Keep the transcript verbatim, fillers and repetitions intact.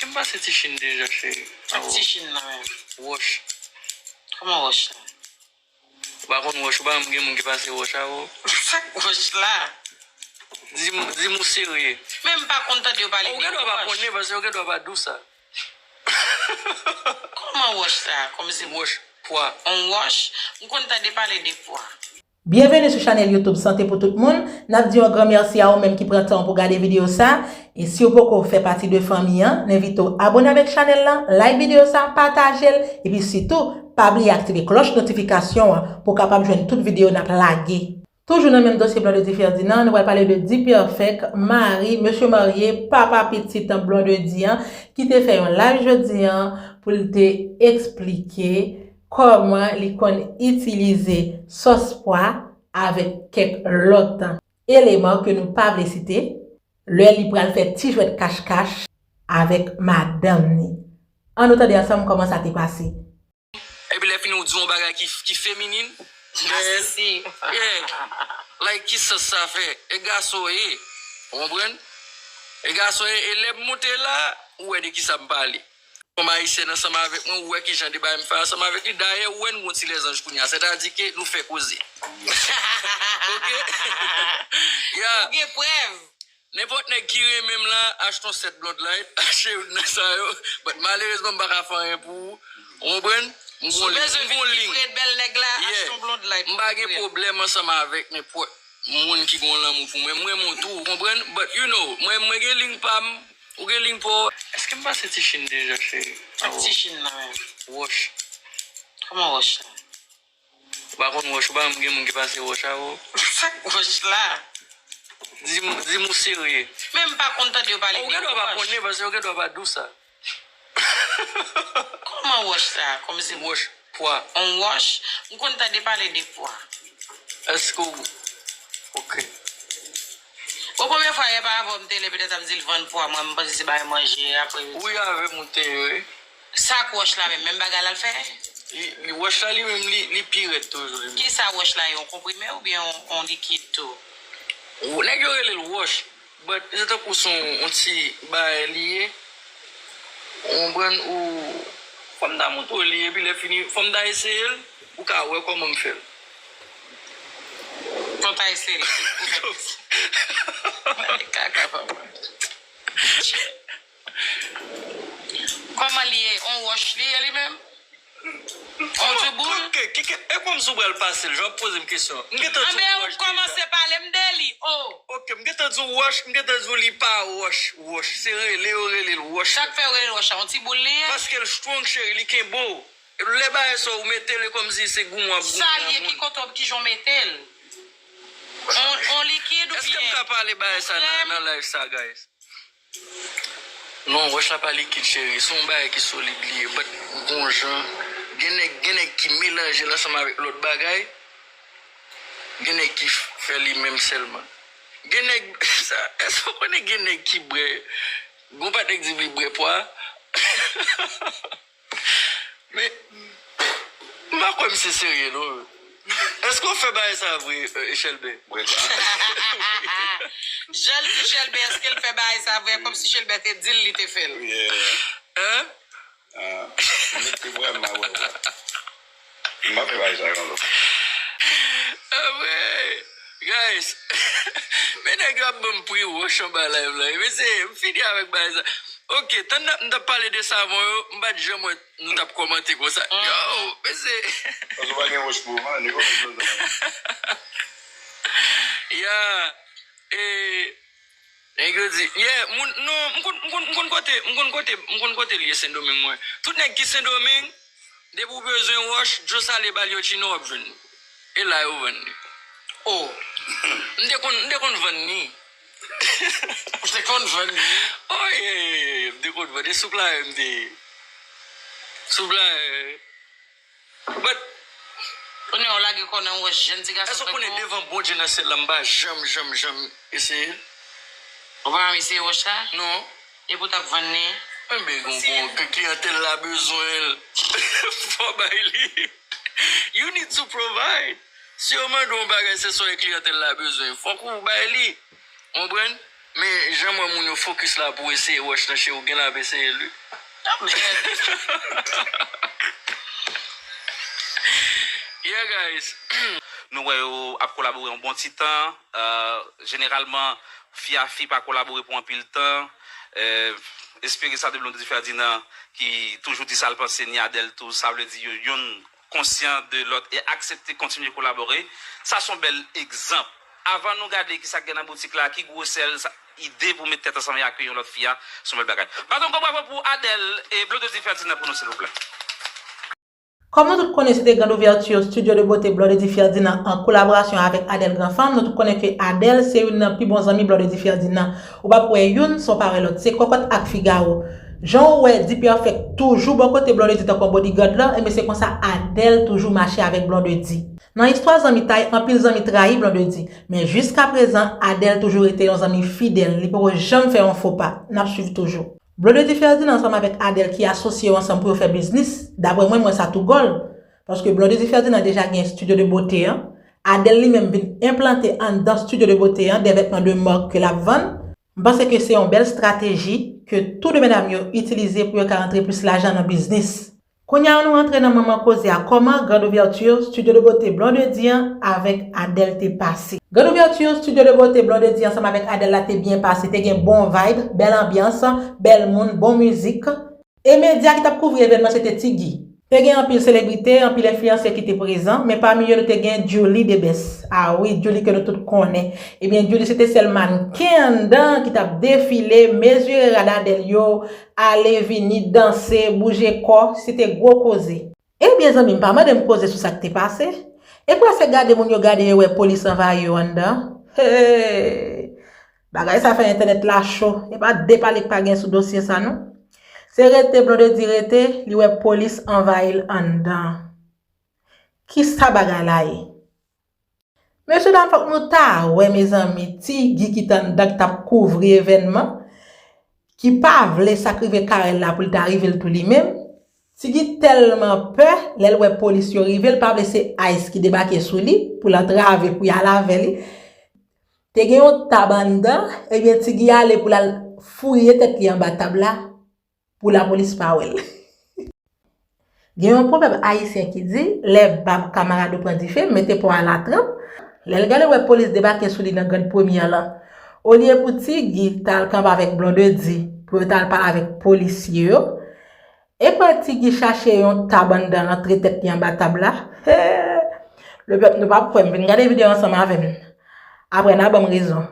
M pase ti chin deja, cheri. Ak ti chin nan menm. Wòch. Kòman wòch la? Ou pa konn wòch, ou pa konn gen moun ki pase wòch avè w? Sa k wòch la? Di m, di m ou serye. Men m pa konn tande yo pale de wòch. Ou gen dwa pa konnen, paske ou gen dwa pa di w sa. Kòman wòch sa? Kòmsi wòch, pwa. On wòch? M konn tande pale de pwa. Byenveni sou chanèl YouTube Sante pou tout moun. N ap di yon gran mèsi a ou menm ki pran tan pou gade videyo sa. E si w poko fè pati de fanmi an, n envite w abòne avèk chanèl lan, like videyo sa, pataje l, epi sitou, pa bliye aktive klòch notifikasyon an pou w kapab jwenn tout videyo n ap lage. Toujou nan menm dosye Blondedy Ferdinand, nou pral pale de D-Perfect, mari, mesye marye, papa pitit Blondedy an, ki te fè yon live jodi an pou l te eksplike kòman li konn itilize sòs pwa avèk kèk lòt eleman ke nou pa vle site, lè li pral fè ti jwèt kach-kach avèk madanm ni. Ann nou tande ansanm kòman sa te pase. Epi lè fini ou di yon bagay ki, ki feminin, bèl. Yeah. Like, ki sans sa fè? E gason ye. Ou konprann? E gason ye, e lè m monte la, ou wè de ki sa m pale. Fanm ayisyèn ansanm avèk mwen, ou wè ki jan de bagay m fè ansanm avèk li. Dayè, ou wè n gon ti lèzanj kounye a. Sètadi ke nou fè koze. Ok? Ya. Ou gen prèv? Nenpòt nèg ki renmen m la, achte yon sèt Blondlite, achte youn nan sa yo. But malerezman, m pa ka fè anyen pou ou. Ou konprann? M gon link. Si w bezwen vin pi pre bèl nèg la, achte yon Blondlite. M pa gen pwoblèm ansanm avèk nenpòt moun ki gon lanmou pou mwen. M renmen w tou, ou konprann? But you know, mwen, mwen gen link pa m, ou gen link pa w. Èske m pase ti chin deja, cheri? Ak ti chin nan menm. Wòch. Kòman wòch la? Ou pa konn wòch, ou pa konn gen moun ki pase wòch avè w? Sa k wòch la? Di m, di m ou serye. Men m pa konn tande yo pale de wòch. Ou gen dwa pa konnen, paske ou gen dwa pa di w sa. Kòman wòch sa? Kòmsi wòch, pwa. On wòch? M konn tande pale de pwa. Èske w, ok. Bon, premye fwa yè pa avè w m te lè, petèt ap di l vann pwa, mwen m panse se bagay manje, apre yo di. Wi, avè m ou te ye, wi. Sa k wòch la menm, menm bagay la l fè? Li, li, wòch la li menm, li, li pi rèd toujou, li menm. Kisa wòch la ye, yon konprime oubyen yon, yon likid tou? Ou, nèg yo rele l wòch, but se tankou se yon, yon ti bagay li ye. Ou konprann? Ou, fò m ta montre w li, epi lè fini, fò m ta eseye l, ou ka wè kòman m fè l. Fò w ta eseye l. Kaka, papa. Kòman li ye? On wòch li ye li menm? On ti boul? Ok, ki, ki, e kòmsi w pral pase l, jan w ap poze m kesyon. M gentan di w wòch deja. Anben, ou kòmanse pale m de li, o. Ok, m gentan di w wòch, m gentan di w li pa wòch, wòch. Se rele yo rele l wòch. Sa k fè yo rele l wòch la? On ti boul li ye? Paske l strong, cheri, li kenbe w. Lè bagay sa, ou mete l, e kòmsi se goumen w ap goumen a moun. Sa l ye, ki kote w, kijan w mete l? On, on likid oubyen on krèm? Èske m ka pale bagay sa nan, nan live sa, guys? Non, wòch la pa likid, cheri. Se yon bagay ki solid li ye. But gon jan, gen nèg, gen nèg ki melanje l ansanm avèk lòt bagay. Gen nèg ki f-, fè li menm sèlman. Gen nèg, sa, èske w konnen gen nèg ki bwè, gon patnè k di m li bwè pwa? Men, m pa kwè misye serye, non. Èske w fè bagay sa vre, euh, Echelbè? Mwen pa. Jan l di Echelbè, èske l fè bagay sa vre? Kòmsi Echelbè te di l, li te fè l. Yeah. Hein? Ah, m te vrèman wè w. M pa fè bagay sa yo ankò. Ah, ouais. Guys, men nèg yo ap ban m pri wòch anba live la. Mesye, m fini avèk bagay sa. Ok, tann n ap, n t ap pale de savon yo, m pa t janm wè nou t ap kòmante konsa. Yo, mesye. Paske w pa gen wòch pou ou, man, nèg yo konn sa. Ya, e, nèg yo di, yeah, moun, non, m konn, m konn, m konn kote, m konn kote, m konn kote l ye Sendomeng, mwen. Tout nèg ki Sendomeng, depi w bezwen wòch, Djosale Balyochino w ap jwenn li. E la yo vann li. Oh. M te konn, m te konn vann li. Ou te konn vann li? Oh, yeah, yeah, yeah, yeah. M te konn vann. E souplayè m te ye. Souplayè. But kounye a w lage kò w nan wòch jèn ti gason tankou w. Èske w konnen devan Bondye nan syèl la, m pa janm, janm, janm eseye l? Ou pa janm eseye wòch la? Non. Epi w t ap vann li? Enben, gon, gon, ke kliyantèl la bezwen l. Fò w bay li. You need to provide. Si yo mande w yon bagay, se sa kliyantèl la bezwen. Fòk ou bay li. Konprann? Men jan m wè moun yo fokis la pou eseye wòch nan cheri w, gen la ap eseye l wi. Yeah, guys. Nou wè yo ap kolabore yon bon ti tan. Euh, jeneralman, fi a fi pa kolabore pou anpil tan. Euh, espere sa de Blondedy Ferdinand ki toujou di sa l panse, ni Adèle tou, sa vle di yo youn konsyan de lòt e aksepte kontinye kolabore. Sa se yon bèl egzanp. Avan nou gade ki sa k gen nan boutik la, ki gwosè l, sa, ide pou met tèt ansanm e akeyi yon lòt fi a, se yon bèl bagay. Bat yon gwo bravo pou Adèle e Blondedy Ferdinand pou nou, silvouplè. Kòm nou tout konnen, se te grand ouverture Studio de Beauté Blondedy Ferdinand an kolaborasyon avèk Adèle Granfanm. Nou tout konnen ke Adèle se youn nan pi bon zanmi Blondedy Ferdinand. Ou p ap wè youn san w pa wè lòt. Se kòkòt ak figaro. Jan w wè Dperfect toujou bò kote Blondedy tankou yon bodyguard lan, ebyen se konsa Adèle toujou mache avèk Blondedy. Nan istwa zanmitay, anpil zanmi trayi Blondedy, men jiskaprezan, Adèle toujou rete yon zanmi fidèl, li poko janm fè yon fo pa. N ap swiv toujou. Blondedy Ferdinand ansanm avèk Adèle ki asosye yo ansanm pou yo fè biznis, daprè mwen, m wè sa tou gòl. Paske Blondedy Ferdinand deja gen Studio de Beauté an, Adèle li menm vin enplante anndan Studio de Beauté an dè vètman de marque ke l ap vann. M panse ke se yon bèl estrateji ke tou de medam yo itilize pou yo ka rantre plis lajan nan biznis. Kounye a nou rantre nan manman koze a, kòman grand ouverture Studio de Beauté Blondedy an avèk Adèle te pase. Grand ouverture Studio de Beauté Blondedy ansanm avèk Adèle la te byen pase, te gen bon vibe, bèl anbyans, bèl moun, bon mizik. E medya ki t ap kouvri evènman se te Ti Guy. Te gen anpil selebrite, anpil enfliyansè ki te prezan, men pami yo nou te gen Djouly Debès. A wi, Djouly ke nou tout konnen. Ebyen, Djouly se te sèl mannken anndan ki t ap defile, mezire rad Adèle yo, ale vini, danse, bouje kò, se te gwo koze. Ebyen, zanmi m, pa mande m koze sou sa k te pase. E prèske gade moun yo gade yo wè polis anvayi yo anndan. Hey! Bagay sa fè entènèt la cho. E pa de pale k pa gen sou dosye sa non. Se rete Blondedy rete, li wè polis anvayi l anndan. Kisa bagay la ye? Mesye dam, fòk nou ta wè, mezanmi, Ti Guy ki t anndan, ki t ap kouvri evènman, ki pa vle sa k rive Carel la pou l ta rive l tou li menm. Ti Guy tèlman pè, lè l wè polis yo rive, l pa vle se Ice ki debake sou li pou l antrave, pou y al avè li. Te gen yon tab anndan, ebyen Ti Guy ale pou l al fouye tèt li anba tab la pou lapolis pa wè l. Gen yon pwovèb ayisyen ki di, lè bab kamarad ou pran dife, mete pwa a la tranp. Lè l gade wè polis debake sou li nan Grand Premyè lan, olye pou Ti Guy t al kanpe avèk Blondedy pou yo t al pale avèk polisye yo, e pran Ti Guy chache yon tab anndan antre tèt li anba tab la. He! Lepèp, nou p ap kwè m, vin gade videyo ansanm avè m. Apre n a ban m rezon.